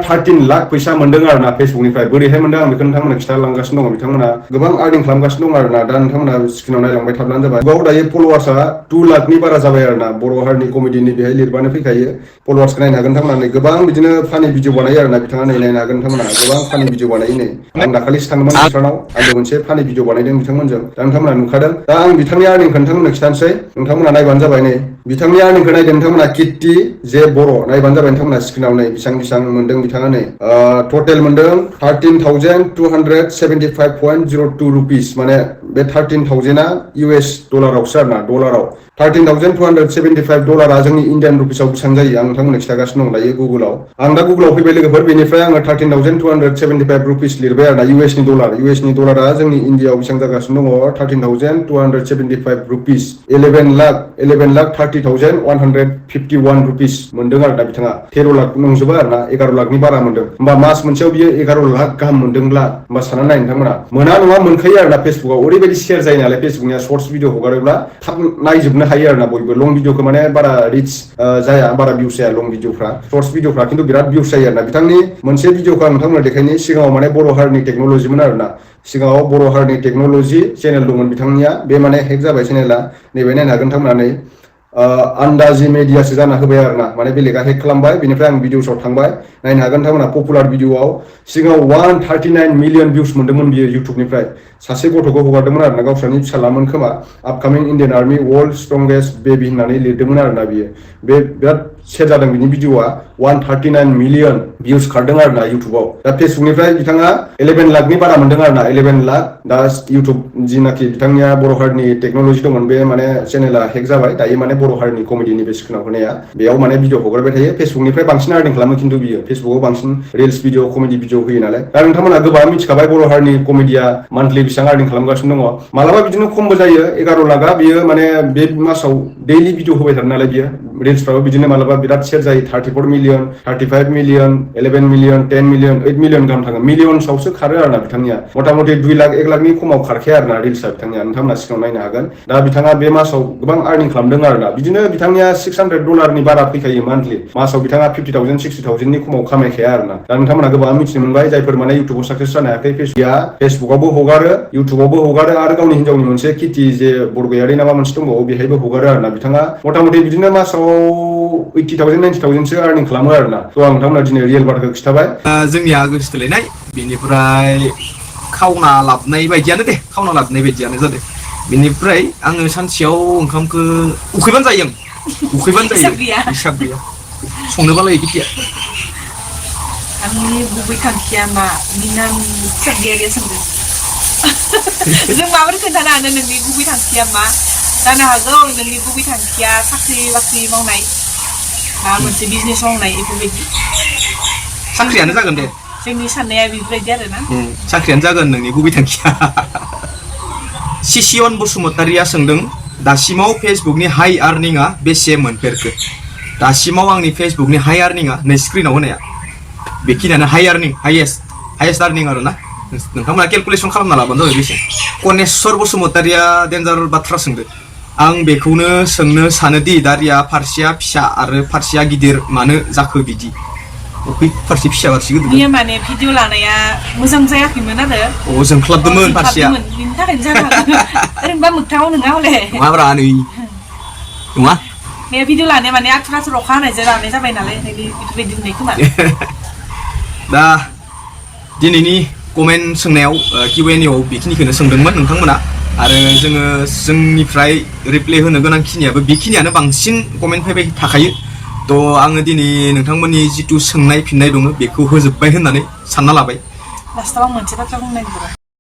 13 लाख फैसा मोनदों आरोना फेसबुकनिफ्राय बोरैहाय मोनदों आं बेखौ नोंथांमोननो खिथालांगासिनो दङ बिथांमोना गोबां आर्निं खालामगासिनो दं आरोना दा नोंथांमोना स्क्रिनाव नायलांबाय थाब्लानो जाबाय गाव दायो फलोवार्सआ 2 लाखनि बारा जाबाय आरोना बर' हारिनि कमेडिनि बेहाय लिरबानो फैखायो फलोवार्सखौ नायनो हागोन नोंथांमोना गोबां बिदिनो फानि भिडिअ बानायो आरोना बिथाङा नै नायनो हागोन नोंथांमोना गोबां फानि भिडिअ बानायो नै आं दाखालिसो थांदोंमोन बिथांनाव आंबो मोनसे फानि भिडिअ बानायदों बिथांमोनजों दा नोंथांमोना नुखादों दा आं बिथांनि आर्निंखौ नोंथांमोननो खिथानोसै नोंथांमोना नायबानो जाबाय नै बिथांनि आर्निंखौ नायदों नोंथांमोना किटी जे बर' नायबानो जाबाय नोंथांमोना स्क्रिनाव नै बेसेबां मोनदों बिथाङा नै टटेल मोनदों 13,275.02 रुपिस माने बे 13,000 US डलारावसो आरोना डलाराव 13,275 डलारा जोंनि इण्डियान रुपिसाव बेसेबां जायो आं नोंथांमोननो खिथागासिनो दं दायो गुगोलाव आं दा गुगोलाव फैबाय लोगोफोर बेनिफ्राय आङो 13,275 रुपिस लिरबाय आरोना इउएसनि डलारा जोंनि इण्डियाआव बेसेबां जागासिनो दङ 13,275 रुपिस 11,30,151 रुपिस मोनदों आरो दा बिथाङा 13 लाख नंजोबा आरोना 11 लाखनि बारा मोनदों होमबा मास मोनसेयाव बियो 11 लाख गाहाम मोनदोंब्ला होमबा सानना नाय नोंथांमोना मोना नङा मोनखायो आरोना फेसबुकाव ओरैबायदि शेयार जायो नालाय फेसबुकनिया सर्टस भिडिअ हगारोब्ला थाब नायजोबनो हायो आरोना बयबो लं भिडिअखौ माने बारा रिच जाया बारा भिउस जाया लं भिडिअफ्रा सर्टस भिडिअफ्रा खिन्थु बिराद भिउस जायो आरोना बिथांनि मोनसे भिडिअखौ आं नोंथांमोननो देखायनि सिगाङाव माने बर' हारिनि टेक्न'लजिमोन आरोना सिगाङाव बर' हारिनि टेक्न'लजि चेनेल दंमोन बिथांनिया बे माने हेक जाबाय चेनेला नैबे नायनो हागोन नोंथांमोना नै आन्दाजि मेडियासो जाना होबाय आरोना माने बेलेगा हेक खालामबाय बेनिफ्राय आं भिडिअसआव थांबाय नायनो हागोन नोंथांमोना पपुलार भिडिअआव सिगाङाव 139 मिलियन भिउस मोनदोंमोन बियो इउटुबनिफ्राय सासे गथ'खौ हगारदोंमोन आरोना गावस्रानि फिसालामोन खोमा आपकामिं Indian army world strongest baby होननानै लिरदोंमोन आरोना बियो बे बिराद शेयार जादों बिनि भिडिअआ 139 मिलियन भिउस खारदों आरोना इउटुबाव दा फेसबुकनिफ्राय बिथाङा 11 लाखनि बारा मोनदों आरोना 11 लाख दा इउटुब जिनाखि बिथांनिया बर' हारिनि टेक्न'लजि दंमोन बे माने चेनेला हेक जाबाय दायो माने बर' हारिनि कमेडिनि बे स्क्रिनाव होनाया बेयाव माने भिडिअ हगारबाय थायो फेसबुकनिफ्राय बांसिन आर्निं खालामो खिन्थु बियो फेसबुकाव बांसिन रिल्स भिडिअ कमेडि भिडिअ होयो नालाय दा नोंथांमोना गोबां मिथिखाबाय बर' हारिनि कमेडिया मान्थलि बेसेबां आर्निं खालामगासिनो दङ मालाबा बिदिनो खमबो जायो 11 लाखआ बियो माने बे मासाव डेइलि भिडिअ होबाय थादों नालाय बियो रिल्सफ्राबो बिदिनो मालाबा बिराद शेयार जायो 34 million 35 million 11 million 10 million 8 million गाहाम थाङो मिलियनसावसो खारो आरोना बिथांनिया मथा मथि 2 लाख 1 लाखनि खमाव खारखाया आरोना रिल्सआ बिथांनिया नोंथांमोना सिगाङाव नायनो हागोन दा बिथाङा बे मासाव गोबां आर्निं खालामदों आरोना बिदिनो बिथांनिया $600 बारा फैखायो मान्थलि मासाव बिथाङा 50,000 60,000नि खमाव खामायखाया आरोना दा नोंथांमोना गोबां मिथिनो मोनबाय जायफोर माने इउटुबाव साक्सेस जानो हायाखै फेसबुकावबो हगारो इउटुबावबो हगारो आरो गावनि हिन्जावनि मोनसे किटी जे बरगयारि नामा मोनसे दंबावो बेहायबो हगारो आरोना बिथाङा मथा मथि बिदिनो मासाव 80,000 90,000सो आर्निं खालामो आरोना थ' आं नोंथांमोना दिनै रियेल बाथ्राखौ खिथाबाय जोंनिया गोसोथोलायनाय बेनिफ्राय खावना लाबोनाय बायदियानो जादों बेनिफ्राय आङो सानसेयाव ओंखामखौ उखैबानो जायो हिसाब गैया संनो बालायो किटिया आंनि गुबै थांखिया मा बिनाम सोंगियारिया सोंदों जों माबोरै खोन्थानो हानो नोंनि गुबै थांखिया मा जानो हागौ नोंनि गुबै थांखिया साख्रि बाख्रि मावनाय बा मोनसे बिजनेस मावनाय बेफोरबायदि साख्रियानो जागोन दे जोंनि साननाया बेफोरबायदि आरोना साख्रियानो जागोन नोंनि गुबै थांखिया सिसियन बसुमतारिया सोंदों दासिमाव फेसबुकनि हाइ आर्निंआ बेसे मोनफेरखो दासिमाव आंनि फेसबुकनि हाइ आर्निंआ नै स्क्रिनाव होनाया बेखिनियानो हाइएस्ट आर्निं आरोना नोंथांमोना केलकुलेसन खालामना लाबानो जाबाय बेसे कनेस्वर बसुमतारिया डेन्जार बाथ्रा सोंदो आं बेखौनो सोंनो सानोदि दारिया फारसेया फिसा आरो फारसेया गिदिर मानो जाखो बिदि फारसे फिसा फारसे गिदिर बियो माने भिडिअ लानाया मोजां जायाखैमोन आरो जोंख्लाबदोंमोन फारसेया बिनि थाखायनो जानो हागौ ओरैनोबा मोगथाङाव नङा हले नङाब्रा नै नङा बे भिडिअ लानाया माने आथुर अखा हानायजों लानाय जाबाय नालाय बेफोरबायदि होननाय खोमा दा दिनैनि कमेन्ट सोंनायाव Q&A आव बेखिनिखौनो सोंदोंमोन नोंथांमोना आरो जोंनिफ्राय रिप्लाय होनो गोनां खिनियाबो बेखिनियानो बांसिन कमेन्ट फैबाय थाखायो थ' आङो दिनै नोंथांमोननि जिथु सोंनाय फिननाय दङ बेखौ होजोब्बाय होननानै सानना लाबाय लास्टआव आं मोनसे बाथ्रा बुंनो नागिरदों